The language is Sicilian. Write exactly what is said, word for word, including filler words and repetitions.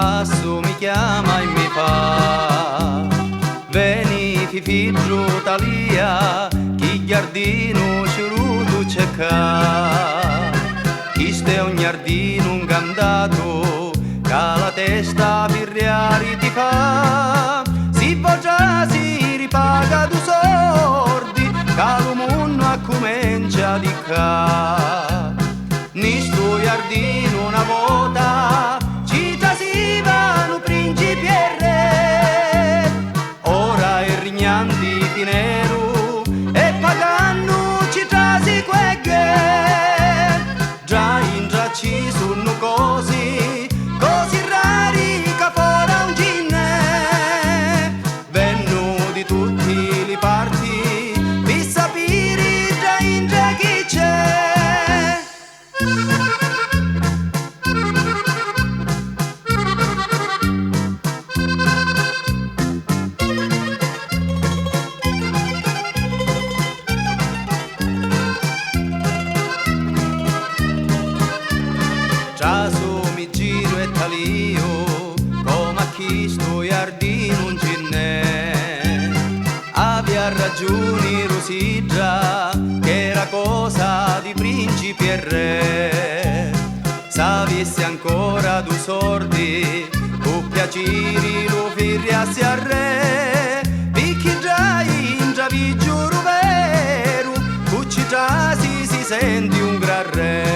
Assu mi chiama e mi fa: "Veni, fifiddu, talia, chi jardinu ciurutu c'è ccà. Chistu è un jardinu ncantatu, ca la testa firriari ti fa. Si vo' trasiri, paga du sordi, ca lu munnu accumencia di ccà." Nni stu jardinu na vota ci trasivanu principi e re, ora è rignanti tineru e pagannu ci trasi cu e ghe. Dda intra ci sunnu cosi, cosi rari ca fora un ci nn'è. Vennu di tutti li parti pi sapiri dda intra chi c'è. Trasu mi giru e taliu, comu a chistu jardinu un ci nn'è. Avia ragiuni Rusidda, ch'era cosa di principi e re. S'avissi ancora du sordi, cu piaciri lu firriassi a re, picchì dda intra vi giuru veru, cu ci trasi si senti un gran re.